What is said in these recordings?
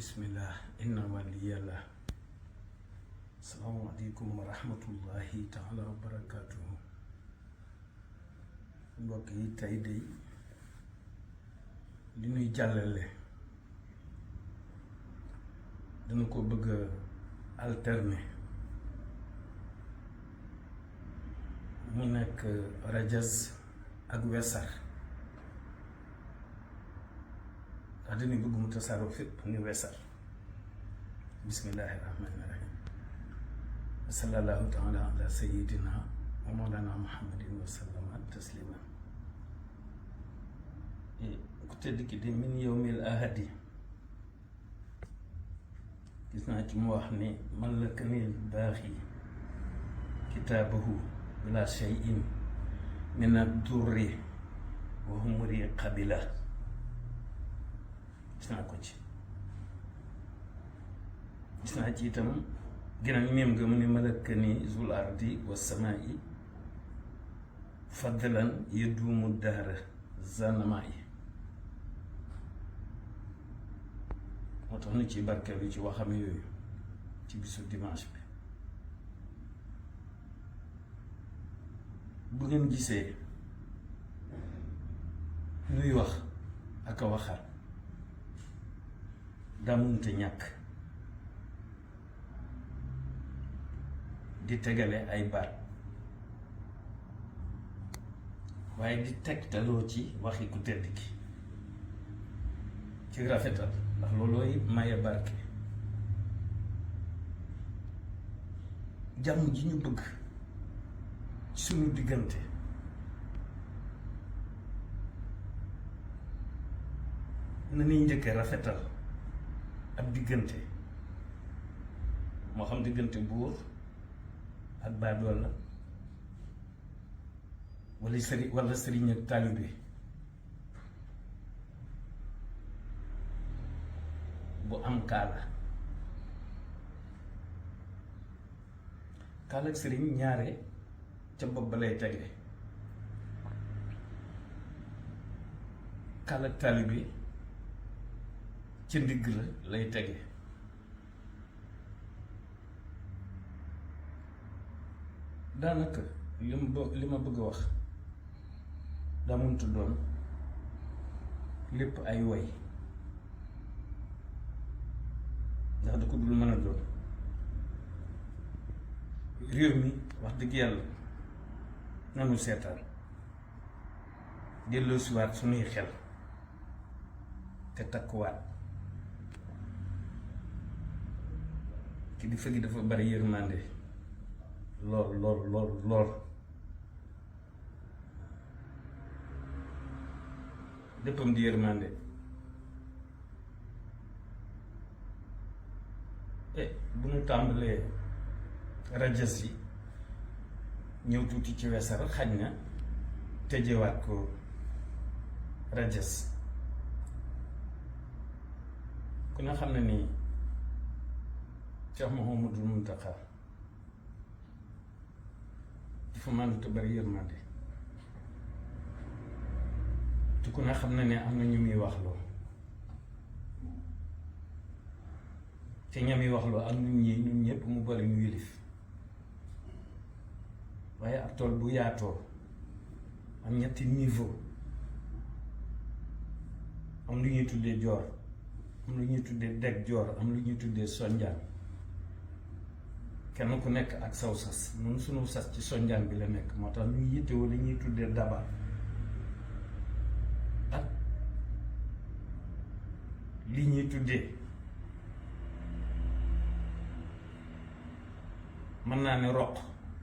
bismillah inna waliyallah. Assalamualaikum warahmatullahi taala wabarakatuh. Mbokk yi tey de li ñuy jàllale dana ko bëgg alterner mu nekk rajas ak wesar ndax dañuy bëgg mu tasaaroo fépp ni wesar. Bismillahi rahmani rahim. Sallallahu taala ala sayyidina wa mawlana muhammadin wa sallama taslima. Ku tedd ki de min yawmil ahadi gis naa ci mu wax ni malakanil baaxi kitaabahu bila shay'in min ad-durri wa humri qabila. gis naa ko ci gis naa ci itam ginnaaw même nga mu ne malakani zul ardi wa samaa'i fadlan yaduumu dahra zanamaa'i. moo tax nu ci barkeelu ci waxam yooyu ci bisu dimanche bi. bu ngeen gisee nuy wax ak a waxaat daa mënta ñàkk di tegale ay baat waaye di tegtaloo ci waxi ku tedd ki ci rafetal ndax loolooy maye barke. jàmm ji ñu bëgg suñu diggante na ñuy njëkkee rafetal ab diggante, moo xam diggante buur ak baadoola wala sëriñ ak taalibe bu am kaala ak sëriñ ñaare ca bopp ba lay tege, kaala ak taalibe ca ndigg la lay tege. daanaka li ma bëgg a wax daa mënta doon lépp ay woy ndax da ko dul mën a doon. réew mi wax dëgg yàlla nanu seetaan delloo siwaat suñuy xel te takkuwaat. kilifa gi dafa bari yërmande lool léppam di yërmande. bu ñu tàmbalee rajas yi ñëw tuuti ci wesar xaj na tëjewaat ko rajas. ku ne xam ne nii Cheikh Mouhamadul Muntaxa dafa màndu te bari yërmande, te ku ne xam na ne am na ñu muy wax loo te ñam yi wax loo ak ñun ñëpp mu bari ñu yilif. waaye ab tool bu yaatoo am ñetti niveau, am lu ñuy tuddee joor, am lu ñuy tuddee deg joor, am lu ñuy tuddee sonjaan. kenn ku nekk ak saw sas. ñun sunu sas ci sonjaan bi la nekk, moo tax ñu yittewoo li ñuy tuddee daba ak li ñuy tuddee mën naa ne roq,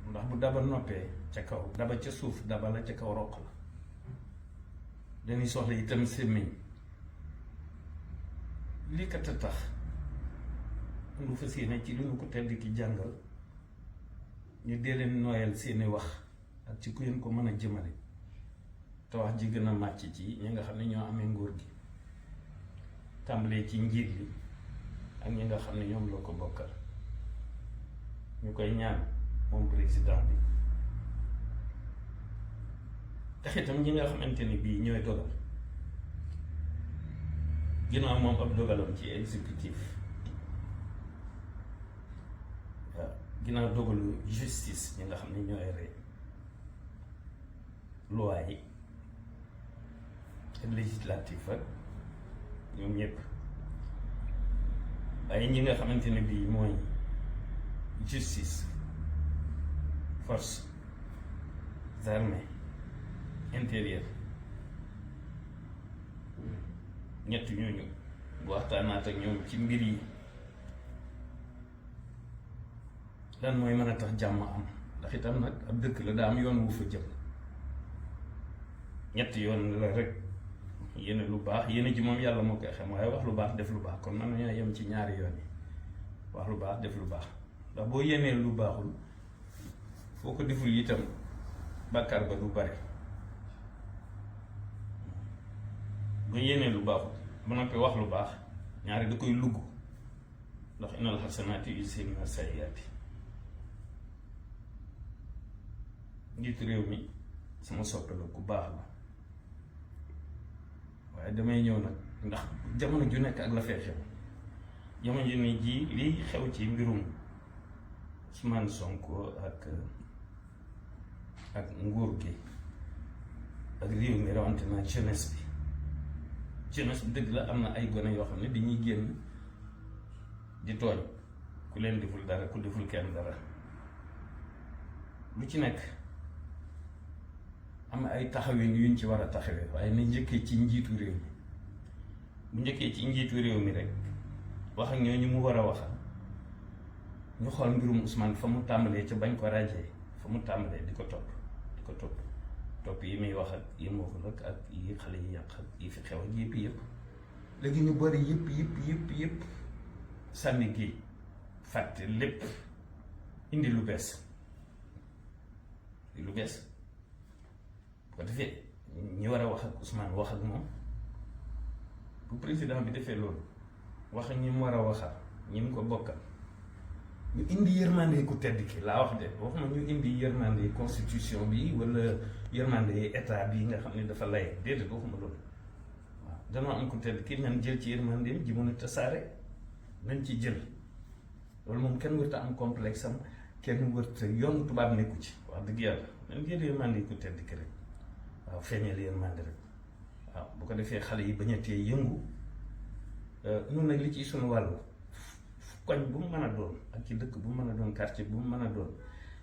ndax bu daba noppee ca kaw daba ca suuf daba la, ca kaw roq la. dañuy soxla itam sémmiñ. lii kat a tax lu fas yéene ci lu ñu ko tedd ki jàngal ñu dee leen nooyal seeni wax ak ci ku yéen ko mën a jëmale, te wax ji gën a màcc ci ñi nga xam ne ñoo amee nguur gi, tàmbalee ci njiit li ak ñi nga xam ne ñoom la ko bokkal. ñu koy ñaan moom président bi tax itam ñi nga xamante ni bii ñooy dogal ginnaaw moom ab dogalam ci exécutif waaw ginnaaw dogalu justice ñi nga xam ne ñooy rey loi yi législatif ak ñoom ñëpp waaye ñi nga xamante ne bii mooy justice force armées intérieures ñett ñooñu bu waxtaanaat ak ñoom ci mbir yi lan mooy mën a tax jàmm am ndax itam nag ab dëkk la daa am yoon wu fa jëm ñetti yoon la rek yéene lu baax yéene ji moom yàlla moo koy xam waaye wax lu baax def lu baax kon man nañoo yem ci ñaari yoon yi wax lu baax def lu baax ndax boo yéenee lu baaxul foo ko deful itam bàkkaar ba du bare boo yéenee lu baaxul ba noppi wax lu baax ñaari da koy lugg ndax innal xasanaati yuzhibna sayyiaati njiitu réew mi sama soppe la ku baax la waaye damay ñëw nag ndax jamono ju nekk ak la fee xew jamono ju ne ji lii xew ci mbirum Ousmane Sonko ak nguur gi ak réew mi rawante na jeunesse bi dëgg la am na ay gone yoo xam ne dañuy génn di tooñ ku leen deful dara ku deful kenn dara lu ci nekk am na ay taxawin yuñ ci war a taxawee waaye na njëkkee ci njiitu réew mi bu njëkkee ci njiitu réew mi rek wax ak ñooñu mu war a waxal ñu xool mbirum Ousmane fa mu tàmbalee ca bañ ko ràjjee fa mu tàmbalee di ko topp yi muy wax ak yi mu waxul ak yi xale yi yàq ak yi fi xew ak yëpp léegi ñu bëri yëpp sànni gi fàtte lépp indi lu bees bu ko defee ñi war a wax ak Ousmane wax ak moom bu président bi defee loolu wax ak ñi mu war a waxal ñi mu ko bokkal ñu indi yërmande ku tedd ki laa wax de waxuma ñu indi yërmande constitution bi wala yërmande état bi nga xam ne dafa lay déedéet waxuma loolu waaw danoo am ku tedd ki nañ jël ci yërmandeem ji mën a tasaare nañ ci jël loolu moom kenn wërta am complexe am kenn wërta yoon tubaab nekku ci wax dëgg yàlla nañ jël yërmande ku tedd ki rek waaw feeñal yërmande rek waaw bu ko defee xale yi bañ a tee yëngu nun nag li ci sunu wàllu koñ bu mu mën a doon ak ci dëkk bu mu mën a doon quartier bu mu mën a doon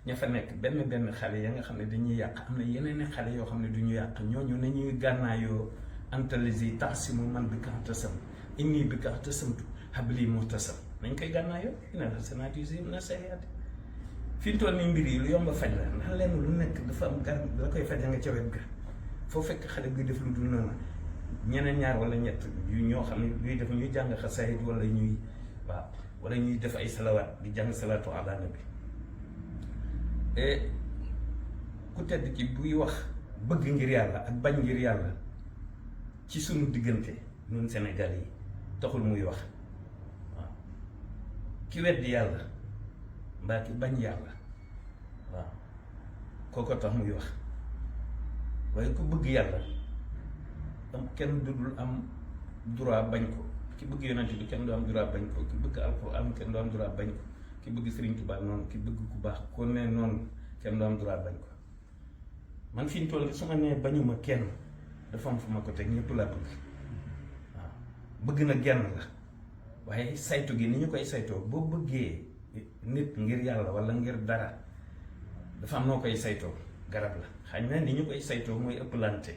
ña fa nekk benn xale ya nga xam ne dañuy yàq am na yeneen xale yoo xam ne duñu yàq ñooñu nañuy gànnaayoo antalazi taxsimu man bi ka tasam inni bi ka tasamtu habli muhtasam nañ koy gànnaayoo innal hasanaati yuzhibna sayyiaati fi mu toll nii mbir yi lu yomb a faj la ndax lenn lu nekk dafa am garab la koy faj nga ca wet ga foo fekk xale buy def lu dul noonu ñeneen ñaar wala ñett yu ñoo xam ne luy def ñuy jàng xasaayid wala ñuy waaw wala ñuy def ay salawaat di jàng salaatu ala nabi ku tedd ki buy wax bëgg ngir yàlla ak bañ ngir yàlla ci sunu diggante ñun Sénégal yi taxul muy wax waaw ki weddi yàlla mbaa ki bañ yàlla waaw kooko tax muy wax waaye ku bëgg yàlla am kenn dudul am droit bañ ko ki bëgg yonent bi kenn du am droit bañ ko ki bëgg alxuraan kenn du am droit bañ ko ki bëgg Sëriñ Tuubaa noonu ki bëgg ku baax ko ne noonu kenn du am droit bañ ko man fi ñu toll su ma nee bañuma kenn dafa am fu ma ko teg ñëpp laa bëgg waaw bëgg na genn la waaye saytu gi ni ñu koy saytoo boo bëggee nit ngir yàlla wala ngir dara dafa am noo koy saytoo garab la xañ na ni ñu koy saytoo mooy ëpplante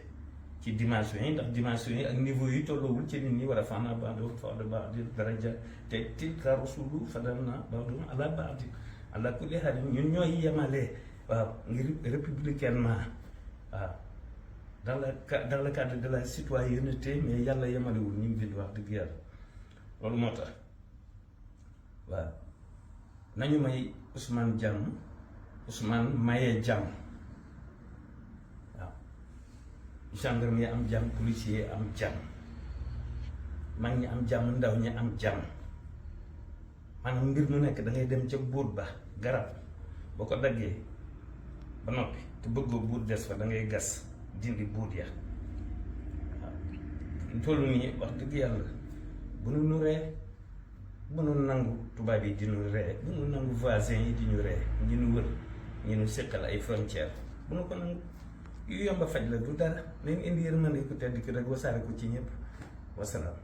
ci dimension yi ndax dimension yi ak niveau yi tolloowul ci nit ñi war a faana ba'duhum fawqa ba'din daraja te tilka rusulu faddalna ba'dahum ala ba'din ala kulli haal ñun ñooy yemalee waaw ngir républicainement waaw dans le cadre de la citoyenneté mais yàlla yemalewul ñu ngi bind wax dëgg yàlla loolu moo tax waaw nañu may Ousmane jàmm Ousmane mayee jàmm waaw gendarme yi am jàmm policier yi am jàmm mag ñi am jàmm ndaw ñi am jàmm maanaam mbir mu nekk da ngay dem ca buut ba garab boo ko daggee ba noppi te bëggoo buut des fa da ngay gas dindi buut ya waaw toll nii wax dëgg yàlla bu nu ree, bu nu nangu tubaab yi di nu ree, bu nu nangu voisin yi di ñu ree, ñi nu wër ñi nu seqal ay frontière bu nu ko nangu. yu yomba faj la du dara nañ indi yërmande ku tedd ki rek wasaare ko ci ñëpp wasalaam.